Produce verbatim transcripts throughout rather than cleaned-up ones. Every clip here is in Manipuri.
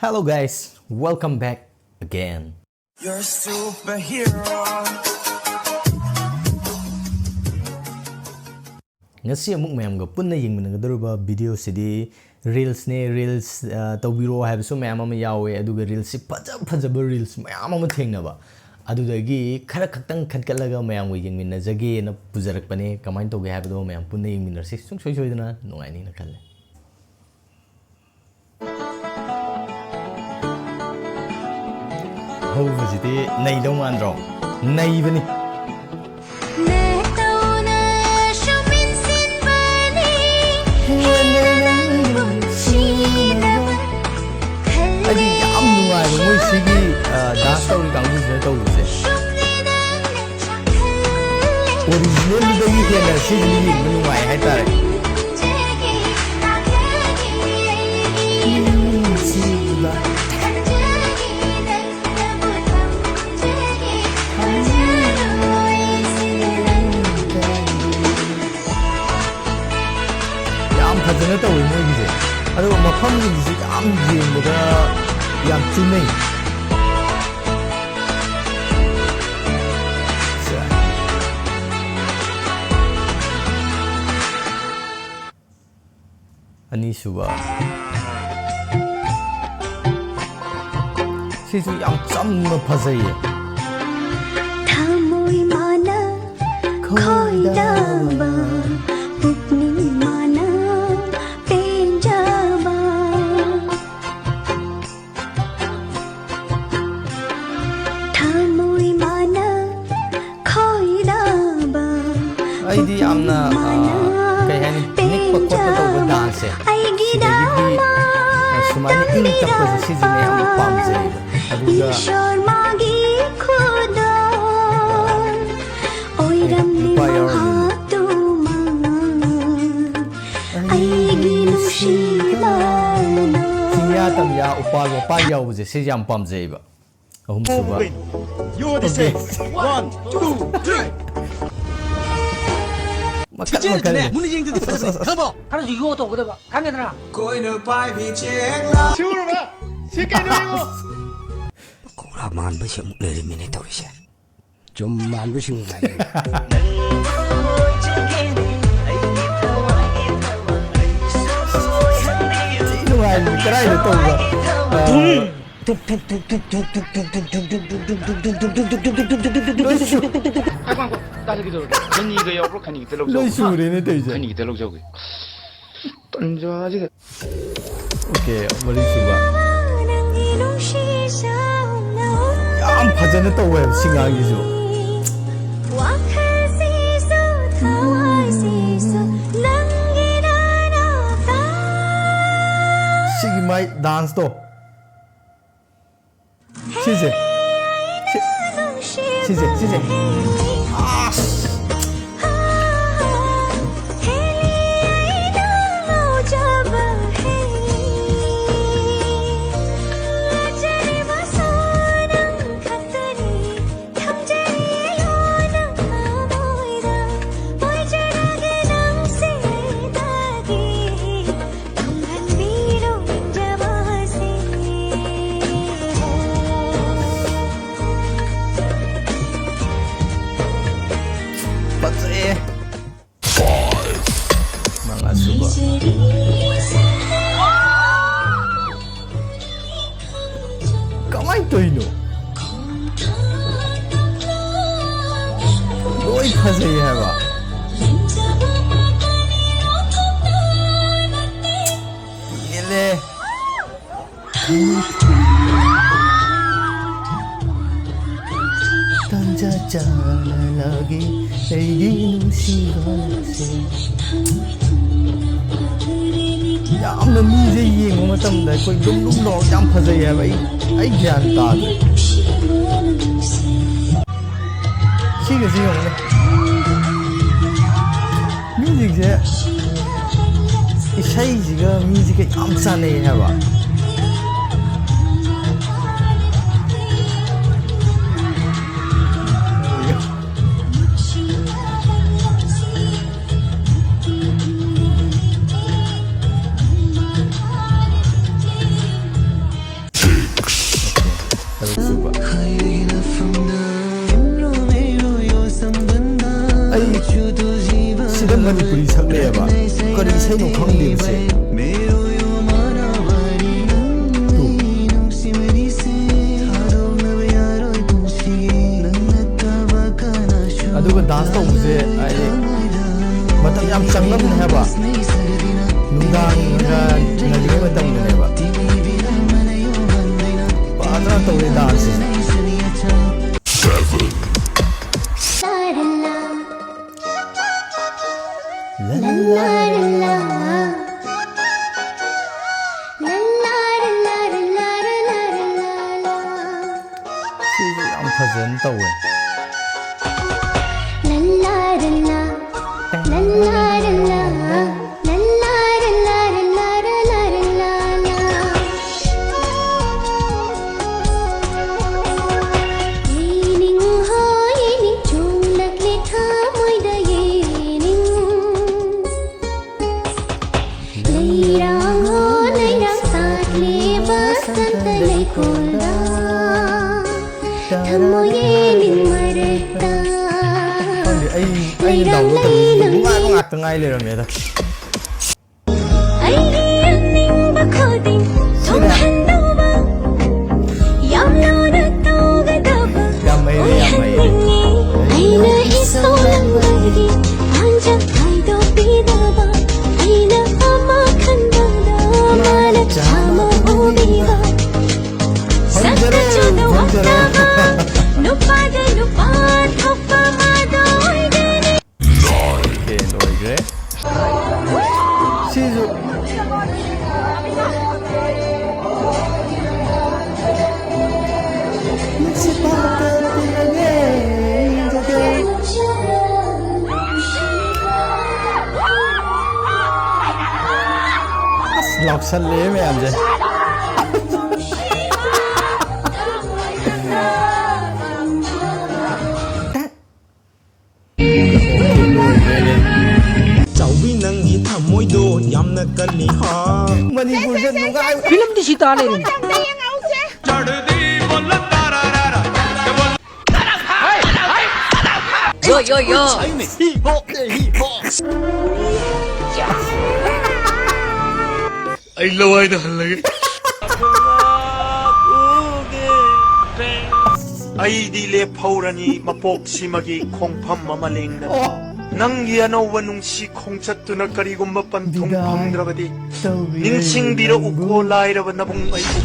Hello guys, welcome back again. You're a superhero. ꯉꯁꯤ ꯑꯃꯨꯛ ꯃꯌꯥꯝꯒ ꯄꯨꯟꯅ ꯌꯦꯡꯃꯤꯟꯅꯒꯗꯧꯔꯤꯕ ꯚꯤꯗꯤꯑꯣꯁꯤꯗꯤ ꯔꯤꯜꯁꯅꯦ꯫ ꯔꯤꯜꯁ ꯇꯧꯕꯤꯔꯛꯑꯣ ꯍꯥꯏꯕꯁꯨ ꯃꯌꯥꯝ ꯑꯃ ꯌꯥꯎꯋꯦ, ꯑꯗꯨꯒ ꯔꯤꯜꯁꯁꯤ ꯐꯖ ꯐꯖꯕ ꯔꯤꯜꯁ ꯃꯌꯥꯝ ꯑꯃ ꯊꯦꯡꯅꯕ, ꯑꯗꯨꯗꯒꯤ ꯈꯔ ꯈꯛꯇꯪ ꯈꯟꯒꯠꯂꯒ ꯃꯌꯥꯝꯒ ꯌꯦꯡꯃꯤꯟꯅꯖꯒꯦꯅ ꯄꯨꯖꯔꯛꯄꯅꯦ꯫ ꯀꯃꯥꯏꯅ ꯇꯧꯒꯦ ꯍꯥꯏꯕꯗꯣ ꯃꯌꯥꯝ ꯄꯨꯟꯅ ꯌꯦꯡꯃꯤꯟꯅꯔꯁꯤ꯫ ꯁꯨꯡꯁꯣꯏ ꯁꯣꯏꯗꯅ ꯅꯨꯡꯉꯥꯏꯅꯤꯅ ꯈꯜꯂꯦ꯫ ꯑꯍꯧꯕꯁꯤꯗꯤ ꯅꯩꯗꯧ ꯃꯥꯟꯗ꯭ꯔꯣ? ꯅꯩꯕꯅꯤ꯫ ꯑꯩꯗꯤ ꯌꯥꯝ ꯅꯨꯡꯉꯥꯏꯕ ꯃꯣꯏ ꯁꯤꯒꯤ ꯗꯥꯟꯁ ꯇꯧꯔꯤ ꯀꯥꯡꯕꯨꯁꯤꯅ ꯇꯧꯕꯁꯦ꯫ ꯑꯣꯔꯤꯖꯤꯅꯦꯜꯗꯨꯗꯒꯤ ꯍꯦꯟꯅ ꯁꯤꯁꯤꯅ ꯌꯦꯡꯕ ꯅꯨꯡꯉꯥꯏ ꯍꯥꯏꯇꯥꯔꯦ꯫ ꯌꯥꯝ ꯐꯖꯅ ꯇꯧꯋꯤ ꯃꯣꯏꯒꯤꯁꯦ꯫ ꯑꯗꯨꯒ ꯃꯐꯝꯁꯤꯡꯁꯤꯁꯨ ꯌꯥꯝ ꯌꯦꯡꯕꯗ ꯌꯥꯝ ꯆꯨꯅꯩ꯫ ꯑꯅꯤꯁꯨꯕ꯫ ꯁꯤꯁꯨ ꯌꯥꯝ ꯆꯝꯅ ꯐꯖꯩꯌꯦ꯫ ꯊꯃꯣꯏ ꯃꯥꯅ ꯈꯣꯏꯗꯥꯕ, ꯄꯨꯛꯅꯤꯡ ꯃꯥꯅ ꯄꯦꯟꯖꯕ꯫ ꯊꯃꯣꯏ ꯃꯥꯅ ꯈꯣꯏꯗꯥꯕ꯫ ꯑꯩꯗꯤ ꯌꯥꯝꯅ, ꯑ, ꯀꯩ ꯍꯥꯏꯅꯤ, ꯅꯤꯛꯄ ꯈꯣꯠꯄ ꯇꯧꯕ ꯗꯥꯟꯁꯁꯦ, ꯁꯤꯗꯒꯤꯗꯤ, ꯑ, ꯁꯨꯃꯥꯏꯅ ꯏꯪ ꯇꯞꯄꯁꯦ, ꯁꯤꯁꯤꯅ ꯌꯥꯝꯅ ꯄꯥꯝꯖꯩꯌꯦꯕ꯫ ꯑꯗꯨꯒ, ꯏꯁꯣꯔ ꯃꯥꯒꯤ ꯈꯨꯗꯣꯜ ꯑꯣꯏꯔꯝꯂꯤ ꯅꯨꯄꯥ ꯌꯥꯎꯔꯝꯃꯤ꯫ ꯃꯍꯥꯛꯇꯨꯃ꯫ ꯑꯩꯒꯤ ꯅꯨꯡꯁꯤꯕꯅ꯫ ꯆꯤꯡꯌꯥ ꯇꯝꯌꯥ ꯎꯄꯥꯜ ꯋꯥꯄꯥꯜ ꯌꯥꯎꯕꯁꯦ ꯁꯤ ꯌꯥꯝ ꯄꯥꯝꯖꯩꯌꯦꯕ꯫ ꯑꯍꯨꯝꯁꯨꯕ꯫ You're the same. One, two, three. ꯃꯈꯜ ꯃꯈꯜꯅꯤ꯫ ꯃꯨꯟꯅ ꯌꯦꯡꯗ꯭ꯔꯗꯤ ꯐꯖꯕꯅꯦ꯫ ꯈꯪꯉꯕꯣ? ꯈꯔꯁꯨ ꯌꯣ ꯇꯧꯒꯗꯕ, ꯈꯪꯒꯗ꯭ꯔꯥ? ꯀꯣꯏꯅ ꯄꯥꯏꯕꯤ ꯆꯦꯛꯂꯥ꯫ ꯁꯤꯎꯔꯕ? ꯁꯤ ꯄꯀꯧꯔꯥ ꯃꯥꯟꯕꯁꯦ ꯑꯃꯨꯛ ꯂꯩꯔꯝꯃꯤꯅꯦ ꯇꯧꯔꯤꯁꯦ꯫ ꯆꯨꯝ ꯃꯥꯟꯕꯁꯤꯡ ꯉꯥꯏ꯫ ꯊꯤ ꯅꯨꯡꯉꯥꯏꯕꯅꯤ꯫ ꯀꯗꯥꯏꯗ ꯇꯧꯕ? ꯑ, ꯉꯥꯏꯈꯣ, ꯉꯥꯏꯈꯣ꯫ ꯇꯥꯗ ꯀꯩꯗꯧꯔꯒꯦ? ꯈꯅꯤꯒ ꯌꯥꯎꯕ꯭ꯔꯣ? ꯈꯅꯤꯒꯤꯇ ꯂꯧꯖꯧ꯫ ꯂꯣꯏ ꯁꯨꯔꯦꯅꯦ ꯇꯧꯔꯤꯁꯦ꯫ ꯈꯅꯤꯒꯤꯇ ꯂꯧꯖꯧꯒꯦ꯫ ꯇꯟꯖꯥꯁꯤꯗ꯫ ꯑꯣꯀꯦ, ꯃꯔꯤꯁꯨꯕ꯫ ꯌꯥꯝ ꯐꯖꯅ ꯇꯧꯋꯦꯕ ꯁꯤ ꯉꯥꯡꯁꯤꯁꯨ꯫ ꯁꯤꯒꯤ ꯃꯥꯏ ꯗꯥꯟꯁꯇꯣ꯫ ꯁꯤꯁꯦ꯫ ꯁꯤ-, ꯁꯤꯁꯦ, ꯁꯤꯁꯦ꯫ ꯑꯁ! ꯐꯖꯩꯌꯦ꯫ ꯃꯉꯥꯁꯨꯕ꯫ ꯀꯃꯥꯏꯅ ꯇꯧꯔꯤꯅꯣ? ꯂꯣꯏ ꯐꯖꯩ ꯍꯥꯏꯕ꯫ ꯄꯦꯜꯂꯦ꯫ ꯇꯟꯖꯥ ꯆꯥꯅ ꯂꯥꯛꯏ ꯑꯩꯒꯤ ꯅꯨꯡꯁꯤꯕꯁꯦ꯫ ꯌꯥꯝꯅ ꯃꯤꯁꯦ ꯌꯦꯡꯕ ꯃꯇꯝꯗ ꯑꯩꯈꯣꯏ ꯂꯨꯝ ꯂꯨꯝ ꯂꯥꯎꯔꯒ ꯌꯥꯝ ꯐꯖꯩ ꯍꯥꯏꯕ꯫ ꯑꯩ, ꯑꯩ ꯒ꯭ꯌꯥꯟ ꯇꯥꯗꯦ꯫ ꯁꯤꯒꯁꯤ ꯌꯦꯡꯉꯨꯅꯦ꯫ ꯃ꯭ꯌꯨꯖꯤꯛꯁꯦ, ꯏꯁꯩꯁꯤꯒ ꯃꯤꯁꯤꯒ ꯌꯥꯝ ꯆꯥꯟꯅꯩ ꯍꯥꯏꯕ꯫ ꯀꯩꯅꯣ ꯈꯪꯗꯦꯕꯁꯦ꯫ ꯇꯨ꯫ ꯑꯗꯨꯒ ꯗꯥꯟꯁ ꯇꯧꯕꯁꯦ ꯍꯥꯏꯗꯤ ꯃꯇꯝ ꯌꯥꯝ ꯆꯪꯉꯝꯅꯤ ꯍꯥꯏꯕ꯫ ꯅꯨꯡꯗꯥꯡꯒ ꯉꯜꯂꯤꯉꯩ ꯃꯇꯝꯗꯅꯦꯕ ꯐꯖꯅ ꯇꯧꯔꯤ ꯗꯥꯟꯁꯁꯦ꯫ ꯁꯤꯁꯨ ꯌꯥꯝ ꯐꯖꯅ ꯇꯧꯋꯦ꯫ ꯂꯩꯔꯥꯡ ꯍꯣ ꯂꯩꯔꯥꯡ ꯁꯥꯠꯂꯦ ꯕꯁꯟꯇ ꯂꯩꯀꯣꯜꯗ꯫ ꯊꯝꯃꯣꯏ ꯌꯦꯡ ꯃꯔꯛꯇ ꯈꯪꯗꯦ, ꯑꯩ ꯑꯩꯅ ꯂꯩꯔꯥꯡ ꯗꯥꯎꯟꯂꯣꯗ ꯇꯧꯔꯤꯁꯤꯗꯤ ꯂꯩꯔꯥꯡ ꯅꯨꯡꯉꯥꯏꯕ ꯉꯥꯛꯇ ꯉꯥꯏ ꯂꯩꯔꯝꯃꯦꯗ꯫ ꯑꯩꯒꯤ ꯑꯅꯤꯡꯕ ꯈꯨꯗꯤꯡ ꯁꯤꯅ ꯊꯨꯡꯍꯟꯗꯧꯕ꯫ ꯌꯥꯝ ꯂꯨꯅ ꯇꯧꯒꯗꯕ ꯌꯥꯝ ꯃꯩꯔꯦ, ꯌꯥꯝ ꯃꯩꯔꯦ꯫ ꯑꯣꯏꯍꯟꯅꯤꯡꯉꯤ꯫ ꯑꯩꯅ ꯏꯁꯣꯔ ꯂꯝꯕꯒꯤ ꯄꯥꯟꯖ ꯈꯥꯏꯗꯣꯛꯄꯤꯗꯕ꯫ ꯑꯩꯅ ꯑꯃ ꯈꯟꯕꯗ ꯃꯥꯅ ꯆꯥꯝꯃ ꯎꯕꯤꯕ꯫ ꯐꯪꯖꯔꯣ, ꯁꯛꯇ ꯆꯨꯗ ꯐꯪꯖꯔꯣ꯫ ꯋꯥꯠꯇꯕ ꯅꯨꯄꯥꯗ ꯅꯨꯄꯥ ꯊꯣꯛꯄ ꯃꯥꯗ ꯑꯣꯏꯒꯅꯤ꯫ ꯑꯣꯀꯦ, ꯂꯣꯏꯈ꯭ꯔꯦ꯫ ꯁꯤꯁꯨ ꯅꯨꯡꯁꯤꯠ ꯄꯥꯝꯕ ꯀꯞꯄꯤꯔꯒꯦ, ꯌꯦꯡꯖꯒꯦ꯫ ꯑꯁ, ꯂꯥꯎꯁꯜꯂꯦ ꯃꯌꯥꯝꯁꯦ꯫ ꯆꯥꯎꯕꯤ ꯅꯪꯒꯤ ꯊꯃꯣꯏꯗꯣ ꯌꯥꯝꯅ ꯀꯜꯂꯤ ꯍꯥ꯫ ꯃꯅꯤꯄꯨꯔꯁꯦ ꯅꯨꯡꯉꯥꯏ꯫ ꯐꯤꯂꯝꯗꯤ ꯁꯤ ꯇꯥ ꯂꯩꯔꯦ꯫ Yo, yo, yo. Hip hop, hip hop. ꯑꯩ ꯂꯋꯥꯏꯗ ꯍꯜꯂꯒꯦ꯫ ꯑꯩꯗꯤ ꯂꯦꯞꯍꯧꯔꯅꯤ ꯃꯄꯣꯛꯁꯤꯃꯒꯤ ꯈꯣꯡꯐꯝ ꯑꯃ ꯂꯦꯡꯗꯅ꯫ ꯑꯣ꯫ ꯅꯪꯒꯤ ꯑꯅꯧꯕ ꯅꯨꯡꯁꯤ ꯈꯣꯡꯆꯠꯇꯨꯅ ꯀꯔꯤꯒꯨꯝꯕ ꯄꯟꯊꯨꯡ ꯕꯤꯗꯥꯏ ꯐꯪꯗ꯭ꯔꯕꯗꯤ, ꯇꯧꯕꯤꯔꯦ ꯅꯤꯡꯁꯤꯡꯕꯤꯔꯛꯎꯀꯣ ꯅꯪꯕꯨ꯫ ꯂꯥꯏꯔꯕ ꯅꯕꯨꯡ ꯑꯩꯕꯨ꯫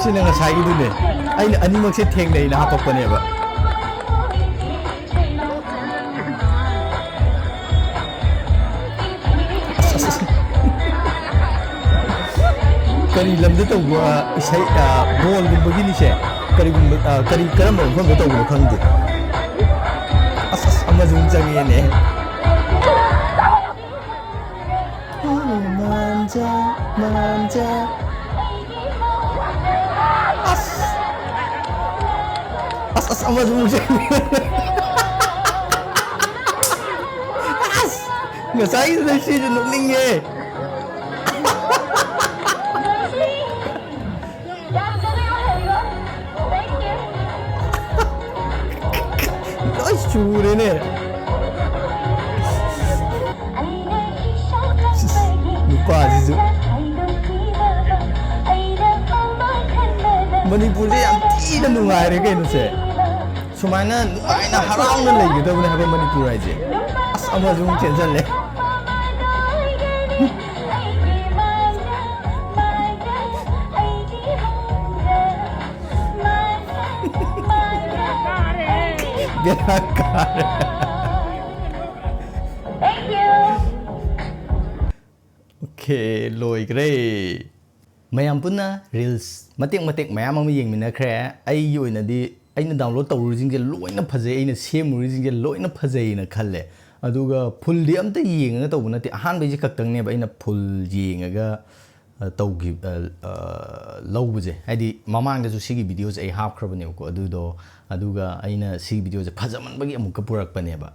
ꯁꯤꯅ ꯉꯁꯥꯏꯒꯤꯗꯨꯅꯦ꯫ ꯑꯩꯅ ꯑꯅꯤꯃꯛꯁꯦ ꯊꯦꯡꯅꯩꯅ ꯍꯥꯄꯛꯄꯅꯦꯕ꯫ ꯀꯔꯤ ꯂꯝꯗ ꯇꯧꯕ ꯏꯁꯩ, ꯑ, ꯕꯣꯜꯒꯨꯝꯕꯒꯤꯅꯤꯁꯦ? ꯀꯔꯤꯒꯨꯝꯕ, ꯑ, ꯀꯔꯤ, ꯀꯔꯝꯕ ꯃꯐꯝꯗ ꯇꯧꯕꯅꯣ ꯈꯪꯗꯦ꯫ ꯑꯁ, ꯑꯁ, ꯑꯃꯁꯨ ꯑꯃꯨꯛ ꯆꯪꯉꯦꯅꯦ꯫ ꯃꯥꯟꯖ, ꯃꯥꯟꯖ꯫ ꯑꯁ꯫ ꯑꯁ, ꯑꯁ, ꯑꯃꯁꯨ ꯑꯃꯨꯛ ꯆꯪꯉꯦ꯫ ꯑꯁ, ꯉꯁꯥꯏꯒꯤꯗꯨꯗ ꯁꯤꯁꯨ ꯅꯣꯛꯅꯤꯡꯉꯦ꯫ ꯂꯣꯏ ꯆꯨꯔꯦꯅꯦ꯫ ꯁꯤꯁ, ꯅꯨꯄꯥꯁꯤꯁꯨ꯫ ꯃꯅꯤꯄꯨꯔꯁꯦ ꯌꯥꯝ ꯊꯤꯅ ꯅꯨꯡꯉꯥꯏꯔꯦ ꯀꯩꯅꯣꯁꯦ꯫ ꯁꯨꯃꯥꯏꯅ ꯅꯨꯡꯉꯥꯏꯅ ꯍꯔꯥꯎꯅ ꯂꯩꯒꯗꯕꯅꯦ ꯍꯥꯏꯕ ꯃꯅꯤꯄꯨꯔ ꯍꯥꯏꯁꯦ꯫ ꯑꯁ, ꯑꯃꯁꯨ ꯑꯃꯨꯛ ꯆꯦꯟꯁꯤꯜꯂꯦ꯫ ꯕꯦꯔꯥ ꯀꯥꯔꯦ꯫ ꯑꯣꯀꯦ, ꯂꯣꯏꯈ꯭ꯔꯦ꯫ ꯃꯌꯥꯝ ꯄꯨꯟꯅ reels ꯃꯇꯦꯛ ꯃꯇꯦꯛ ꯃꯌꯥꯝ ꯑꯃ ꯌꯦꯡꯃꯤꯟꯅꯈ꯭ꯔꯦ꯫ ꯑꯩꯒꯤ ꯑꯣꯏꯅꯗꯤ ꯑꯩꯅ download ꯇꯧꯔꯨꯔꯤꯁꯤꯡꯁꯦ ꯂꯣꯏꯅ ꯐꯖꯩ, ꯑꯩꯅ ꯁꯦꯝꯃꯨꯔꯤꯁꯤꯡꯁꯦ ꯂꯣꯏꯅ ꯐꯖꯩꯅ ꯈꯜꯂꯦ꯫ ꯑꯗꯨꯒ fullꯗꯤ ꯑꯝꯇ ꯌꯦꯡꯉꯒ ꯇꯧꯕ ꯅꯠꯇꯦ, ꯑꯍꯥꯟꯕꯩꯁꯦ ꯈꯛꯇꯪꯅꯦꯕ ꯑꯩꯅ full ꯌꯦꯡꯉꯒ, ꯑ, ꯇꯧꯈꯤ-, ꯑ, ꯑ, ꯂꯧꯕꯁꯦ꯫ ꯍꯥꯏꯗꯤ ꯃꯃꯥꯡꯗꯁꯨ ꯁꯤꯒꯤ videoꯁꯦ ꯑꯩ ꯍꯥꯞꯈ꯭ꯔꯕꯅꯦꯕꯀꯣ, ꯑꯗꯨꯗꯣ, ꯑꯗꯨꯒ ꯑꯩꯅ ꯁꯤꯒꯤ videoꯁꯦ ꯐꯖꯃꯟꯕꯒꯤ ꯑꯃꯨꯛꯀ ꯄꯨꯔꯛꯄꯅꯦꯕ꯫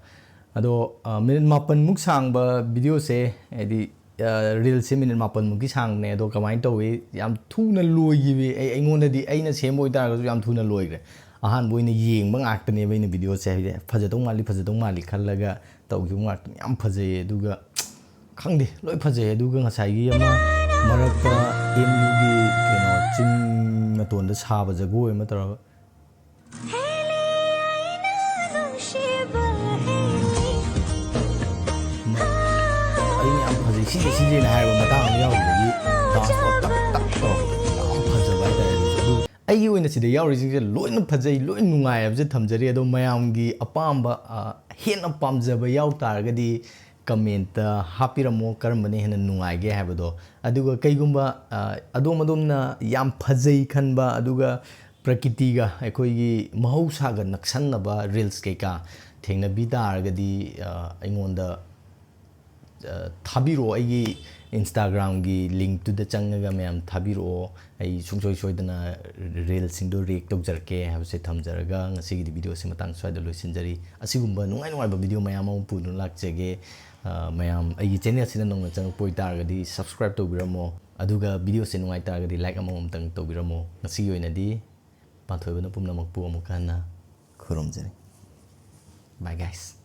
ꯑꯗꯣ, ꯑ, minute ꯃꯥꯄꯟꯃꯨꯛ ꯁꯥꯡꯕ videoꯁꯦ, ꯍꯥꯏꯗꯤ, ꯑ, reelsꯁꯦ minute ꯃꯥꯄꯟꯃꯨꯛꯀꯤ ꯁꯥꯡꯕꯅꯦ꯫ ꯑꯗꯣ ꯀꯃꯥꯏꯅ ꯇꯧꯏ? ꯌꯥꯝ ꯊꯨꯅ ꯂꯣꯏꯈꯤꯕꯤ꯫ ꯑꯩ, ꯑꯩꯉꯣꯟꯗꯗꯤ, ꯑꯩꯅ ꯁꯦꯝꯕ ꯑꯣꯏꯇꯥꯔꯒꯁꯨ ꯌꯥꯝ ꯊꯨꯅ ꯂꯣꯏꯈ꯭ꯔꯦ꯫ ꯑꯍꯥꯟꯕ ꯑꯣꯏꯅ ꯌꯦꯡꯕ ꯉꯥꯛꯇꯅꯦꯕ ꯑꯩꯅ videoꯁꯦ, ꯍꯥꯏꯗꯤ ꯐꯖꯗꯧ ꯃꯥꯜꯂꯤ, ꯐꯖꯗꯧ ꯃꯥꯜꯂꯤ ꯈꯜꯂꯒ ꯇꯧꯈꯤꯕ ꯉꯥꯛꯇꯅꯤ꯫ ꯌꯥꯝ ꯐꯖꯩꯌꯦ꯫ ꯑꯗꯨꯒ ꯈꯪꯗꯦ, ꯂꯣꯏ ꯐꯖꯩ꯫ ꯑꯗꯨꯒ ꯉꯁꯥꯏꯒꯤ ꯑꯃ ꯃꯔꯛꯇ ꯑꯦꯝ ꯌꯨꯒꯤ ꯀꯩꯅꯣ ꯆꯤꯡ ꯃꯇꯣꯟꯗ ꯁꯥꯕ ꯖꯒꯣꯏ ꯑꯃ ꯇꯧꯔꯒ ꯑꯩꯅ ꯌꯥꯝ ꯐꯖꯩ, ꯁꯤꯁꯦ ꯁꯤꯁꯦꯅ ꯍꯥꯏꯕ ꯃꯇꯥꯡ ꯑꯃ ꯌꯥꯎꯕꯗꯒꯤ ꯗꯥꯟꯁ ꯇꯛ ꯇꯛ ꯇꯧꯔꯛꯄꯗꯣ ꯌꯥꯝ ꯐꯖꯕ ꯍꯥꯏꯇꯥꯔꯦ꯫ ꯑꯗꯨ ꯑꯩꯒꯤ ꯑꯣꯏꯅ ꯁꯤꯗ ꯌꯥꯎꯔꯤꯁꯤꯡꯁꯦ ꯂꯣꯏꯅ ꯐꯖꯩ, ꯂꯣꯏ ꯅꯨꯡꯉꯥꯏ ꯍꯥꯏꯕꯁꯦ ꯊꯝꯖꯔꯤ꯫ ꯑꯗꯣ ꯃꯌꯥꯝꯒꯤ ꯑꯄꯥꯝꯕ, ꯑ, ꯍꯦꯟꯅ ꯄꯥꯝꯖꯕ ꯌꯥꯎ ꯇꯥꯔꯒꯗꯤ ꯀꯃꯦꯟꯇ ꯍꯥꯞꯄꯤꯔꯝꯃꯣ, ꯀꯔꯝꯕꯅ ꯍꯦꯟꯅ ꯅꯨꯡꯉꯥꯏꯒꯦ ꯍꯥꯏꯕꯗꯣ꯫ ꯑꯗꯨꯒ ꯀꯩꯒꯨꯝꯕ, ꯑ, ꯑꯗꯣꯝ ꯑꯗꯣꯝꯅ ꯌꯥꯝ ꯐꯖꯩ ꯈꯟꯕ, ꯑꯗꯨꯒ ꯄ꯭ꯔꯀꯤꯇꯤꯒ ꯑꯩꯈꯣꯏꯒꯤ ꯃꯍꯧꯁꯥꯒ ꯅꯛꯁꯟꯅꯕ ꯔꯤꯜꯁ ꯀꯩꯀꯥ ꯊꯦꯡꯅꯕꯤ ꯇꯥꯔꯒꯗꯤ, ꯑ, ꯑꯩꯉꯣꯟꯗ, ꯑ, ꯊꯥꯕꯤꯔꯛꯑꯣ꯫ ꯑꯩꯒꯤ ꯏꯟꯁꯇꯥꯒ꯭ꯔꯥꯝꯒꯤ ꯂꯤꯡꯛꯇꯨꯗ ꯆꯪꯉꯒ ꯃꯌꯥꯝ ꯊꯥꯕꯤꯔꯛꯑꯣ꯫ ꯑꯩ ꯁꯨꯡꯁꯣꯏ ꯁꯣꯏꯗꯅ ꯔꯤꯜꯁꯁꯤꯡꯗꯣ ꯔꯤꯌꯦꯛ ꯇꯧꯖꯔꯛꯀꯦ ꯍꯥꯏꯕꯁꯦ ꯊꯝꯖꯔꯒ ꯉꯁꯤꯒꯤꯗꯤ ꯚꯤꯗꯤꯑꯣꯁꯤ ꯃꯇꯥꯡ ꯁ꯭ꯋꯥꯏꯗ ꯂꯣꯏꯁꯤꯟꯖꯔꯤ꯫ ꯑꯁꯤꯒꯨꯝꯕ ꯅꯨꯡꯉꯥꯏ ꯅꯨꯡꯉꯥꯏꯕ ꯚꯤꯗꯤꯑꯣ ꯃꯌꯥꯝ ꯑꯃ ꯄꯨꯗꯨꯅ ꯂꯥꯛꯆꯒꯦ꯫ ꯑ, ꯃꯌꯥꯝ ꯑꯩꯒꯤ ꯆꯦꯅꯦꯜꯁꯤꯗ ꯅꯧꯅ ꯆꯪꯉꯛꯄ ꯑꯣꯏꯇꯥꯔꯒꯗꯤ ꯁꯕꯁꯀ꯭ꯔꯥꯏꯕ ꯇꯧꯕꯤꯔꯝꯃꯣ꯫ ꯑꯗꯨꯒ ꯚꯤꯗꯤꯑꯣꯁꯦ ꯅꯨꯡꯉꯥꯏ ꯇꯥꯔꯒꯗꯤ ꯂꯥꯏꯛ ꯑꯃꯃꯝꯇꯪ ꯇꯧꯕꯤꯔꯝꯃꯣ꯫ ꯉꯁꯤꯒꯤ ꯑꯣꯏꯅꯗꯤ ꯄꯥꯟꯊꯣꯏꯕꯅ ꯄꯨꯝꯅꯃꯛꯄꯨ ꯑꯃꯨꯛꯀ ꯍꯟꯅ ꯈꯨꯔꯨꯝꯖꯔꯤ꯫ Bye guys꯫